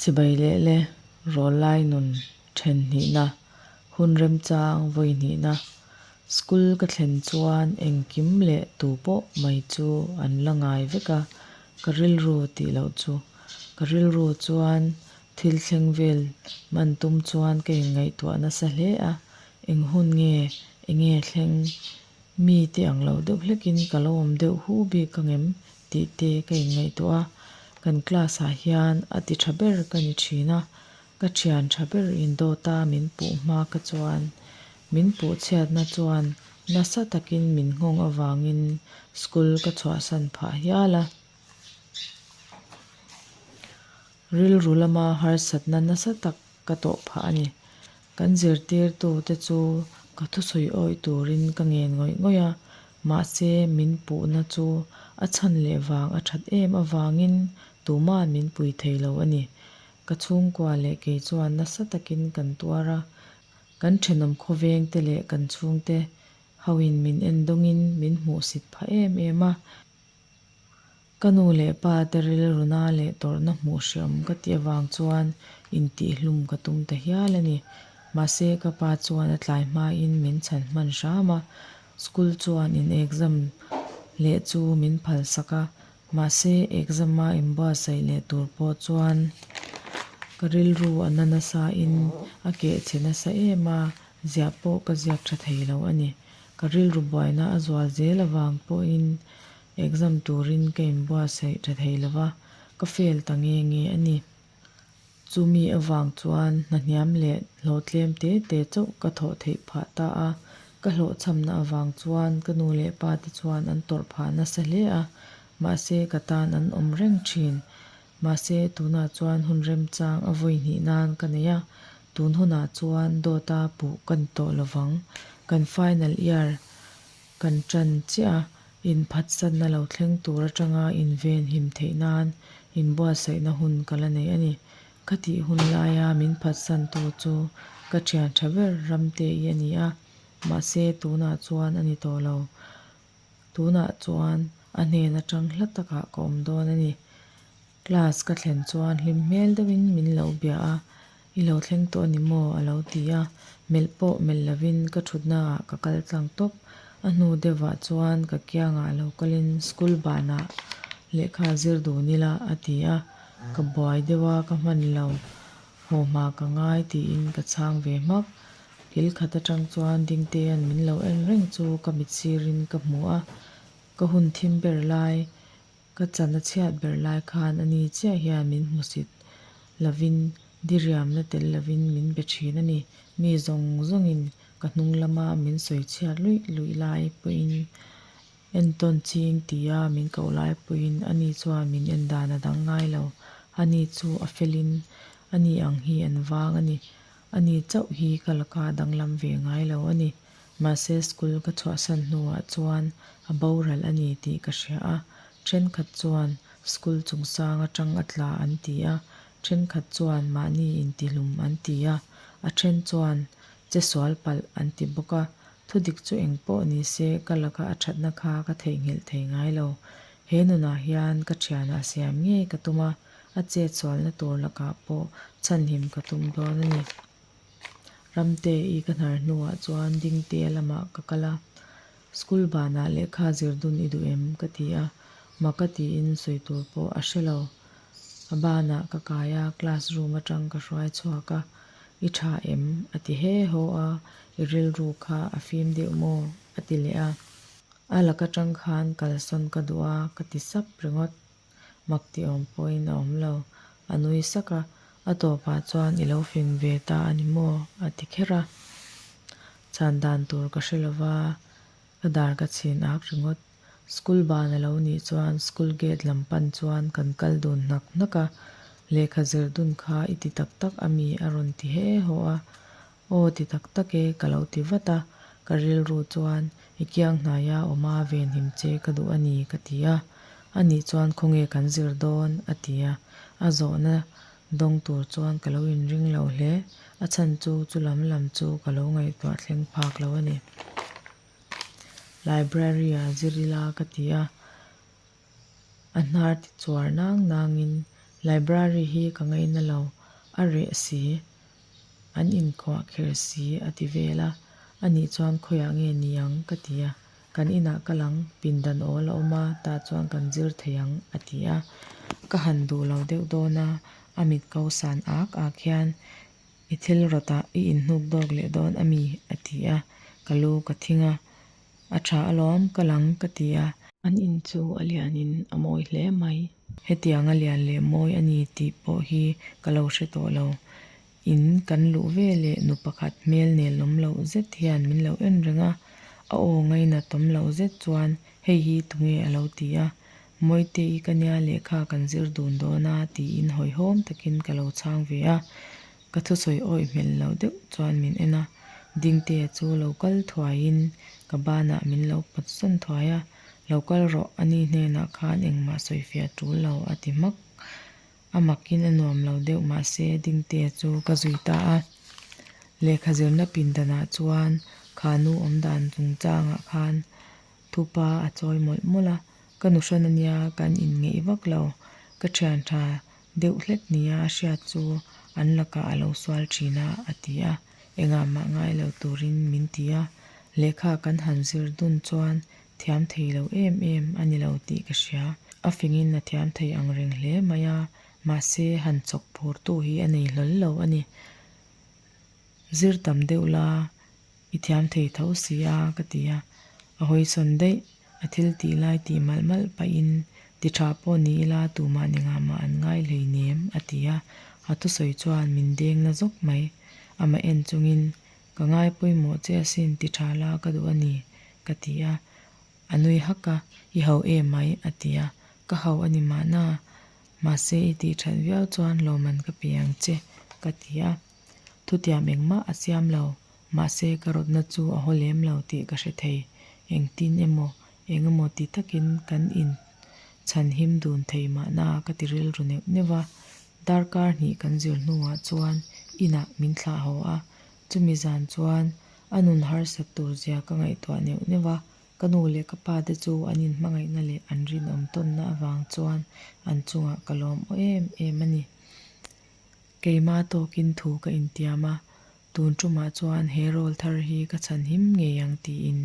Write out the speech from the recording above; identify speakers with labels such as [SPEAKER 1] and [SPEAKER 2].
[SPEAKER 1] Chibai leh le, rawllai nun then hnihna, hun remchang vawi hnihna. School ka thlen chuan engkim leh tu pawh mai chu an la ngai vek a, ka rilru tih loh chu. Ka rilru chuan thil thleng vel man tum chuan ka inngaihtuah nasa hle a, eng hun nge, enge thleng? Mi te ang lo deuh hlekin ka lo awm deuh hu bik ang em tih te ka inngaihtuah a, kan class ah hian a ti tha ber ka ni thin a, ka thian tha ber indawta min puh hma ka chuan min puh chhiatna chuan nasa takin min nghawng avangin school ka chhuahsan phah hial a. Rilru lama harsatna nasa tak ka tawh phah a ni. Kan zirtirtu te chu ka thusawi awih turin ka ngen ngawih ngawih a, mahse min puhna chu a chhan leh vang a that em avangin tuma'n min pui thei lo a ni. Ka chhungkua leh kei chuan nasa takin kan tuar a, kan thenawm khawveng te leh kan chhungte hoin min endawngin min hmuhsit phah em em a. Ka nu leh pa te rilruna leh tawrhna hmuh hreawm ka tih avang chuan intihhlum ka tum ta hial a ni. Mahse ka pa chuan a tlai hmain min chhan hman hram a, school chuan in exam leh chu min phalsak a, mahse exam a inbuatsaih leh tur pawh chuan ka rilru a na nasa in a keh chhe nasa em a, ziah pawh ka ziak tha thei lo a ni. Ka rilru buaina a zual zel avang pawhin Exam turin ka inbuatsaih tha thei lo va, ka fail ta nge nge a ni. Chumi avang chuan hna hniam leh hlawh tlem te te chauh ka thawh theih phah ta a, ka hlawhchhamna avang chuan ka nu leh pa te chuan an tawrh phah nasa hle a, mahse ka tan an awm reng thin. Mahse tunah chuan hun remchang a vawi hnih nan ka nei a, tun hunah chuan dawta puh ka ni tawh lovang. Kan final year Kan ṭan chiah a, inphatsanna lo thleng tur aṭanga inven him theih nan inbuatsaihna hun ka la nei a ni. Ka tih hun laia min phatsantu chu ka ṭhian ṭha ber Ramte-i a ni a, mahse tunah chuan a ni tawh lo. Tunah chuan a hnen aṭang hla takah ka awm dawn a ni. Class ka thlen chuan hlim hmel deuhin min lo bia a, I lo thleng tawh a ni maw? a lo ti a, melh pawh melh lovin ka thutnaah ka kal tlang tawp. A hnu deuhvah chuan ka kiangah lo kalin school banah lehkha zir dun ila a ti a, ka buai deuh a ka hman lo, haw hma ka ngai tiin ka chhang ve hmak. Kil khat atang chuan Dingtea'n min lo en reng chu ka mit sirin ka hmu a, ka hun thim ber lai Ka chan a chhiat ber lai khan a ni chiah hian min hmusit lovin diriamna tel lovin min be thin a ni. Mi zawng zawngin ka hnung lama min sawi chhiat luih luih lai pawhin entawn ching tia min koh lai pawhin a ni chuan min en dan a dang ngai lo. A ni chu a felin a ni ang hi an vang a ni. A ni chauh hi ka laka danglam ve ngai lo a ni. Mahse school ka chhuahsan hnuah chuan a boral a ni tih ka hria a, thenkhat chuan school chungchang atang a tla an ti a, thenkhat chuan mahni intihlum an ti a, a then chuan che sual palh an ti bawk a, thudik chu engpawh ni se ka laka a thatna kha ka theihnghilh thei ngai lo. He nunah hian ka thianah siam ngei ka tum a, a chet sualna tur lakah pawh chhanhim ka tum dawn a ni. Ramte-i ka hnar hnuah chuan Dingtea lamah ka kal a, School banah lehkha zir dun i duh em? ka ti a, maka tiin sawi tur pawh a hre lo. A banah ka kai a, class room atang ka hruai chhuak a, I tha em? a ti he haw a, I rilru kha a fim deuh maw? a ti leh a. A lak atang khan kalsawn ka duh a, ka ti sap ringawt. Mak ti awm pawhin a awm lo. A nui sak a, a tawpah chuan i lo fing ve ta a ni maw? a ti kher a. Chhan dan tur ka hre lova, ka dar ka chhin ak ringawt. School ban a lo nih chuan school gate lam pan chuan kan kal dun hnak hnak a, lehkha zir dun kha i ti tak tak a mi a rawn ti he haw a. Aw ti tak tak e ka lo ti vat a, ka rilru chuan i kiang hnaia awma venhim che ka duh a ni ka ti a, anih chuan khawnge kan zir dawn a ti a, a zawhna dawng tur chuan ka lo inring lo hle, a chhan chu chu lam lam chu ka lo ngaihtuah thleng phak lo a ni. Library ah zir ila ka ti a, a hnar ti chuar nang nangin library hi ka ngaina lo. A reh si, an inkuah kher si a ti vel a. Anih chuan khawiah nge ni ang? ka ti a. Kan inah kal ang, pindan awl a awm a, tah chuan kan zir thei ang a ti a. Ka han duh lo deuh dawn a, a mit ko san ak ak hian I thil rawtah i inhnuk dawk leh dawn a mi? a ti a, ka lu ka thing a. A tha alawm, kal ang ka ti a. An in chu a lianin a mawi hle mai. Hetiang a lian leh mawi a ni tih pawh hi ka lo hre tawh lo. In kan luh ve leh nu pakhat hmel nelawm loh zet hian min lo en reng a, a aw ngainatawm loh zet chuan hei hi tunge a lo ti a, Mawite-i ka nia lehkha kan zir dun dawn a tiin hawihhawm takin ka lo chhang ve a, ka thusawi awih hmel lo deuh chuan min en a, Dingtea chu lo kal thuaiin ka banah min lo pawt sawn thuai a, Lo kal rawh, ani hnenah khan engmah sawifiah tul lo a ti hmak. A makin a nuam lo deuh mahse Dingtea chu ka zui ta a. Lehkha zirna pindanah chuan kha nu awmdan chungchangah khan thupa a chawi mawlh mawlh a, ka nu hran ania kan inngeih vak lo. Ka thian tha deuh hlek nia a hriat chu an lakah a lo sual thin a a ti a. Engah mah ngai lo turin min ti a, lehkha kan han zir dun chuan thiam thei lo em em a ni lo tih ka hria. A fingin a thiam thei ang reng hle mai a, mahse han chawk phurtu hi a nei hlawl lo a ni. Zir tam deuh la, i thiam thei tho si a, ka ti a. A hawisawn daih, a thil tih lai tih malh malh pahin, Ti tha pawh ni ila tumah ni ngah mah an ngai hleinem, a ti a. A thusawi chuan min deng na zawk mai. Amah en chungin, Ka ngai pawimawh che asin ti tha la ka duh a ni, ka ti a. A nui hak a, I hau em mai, a ti a. Ka hau a ni mahna, mahse i tih that viau chuan lawmman ka pe ang che, ka ti a. Thutiam engmah a siam lo, mahse ka rawtna chu a haw lem lo tih ka hre thei. Engtin emaw, eng emaw ti takin kan in chhanhim dun thei mahna ka ti rilru neuh neuh a. Darkar hnih kan zir hnuah chuan inah min thlah haw a, chumi zan chuan a nun harsat tur zia ka ngaihtuah neuh neuh a, ka nu leh ka pa te chu an inhmangaihna leh an rinawm tawnna avang chuan an chungah ka lawm aw em em a ni. Keimah tawkin thu ka intiam a, tun tumah chuan he rawl thar hi ka chhanhim ngei ang tiin.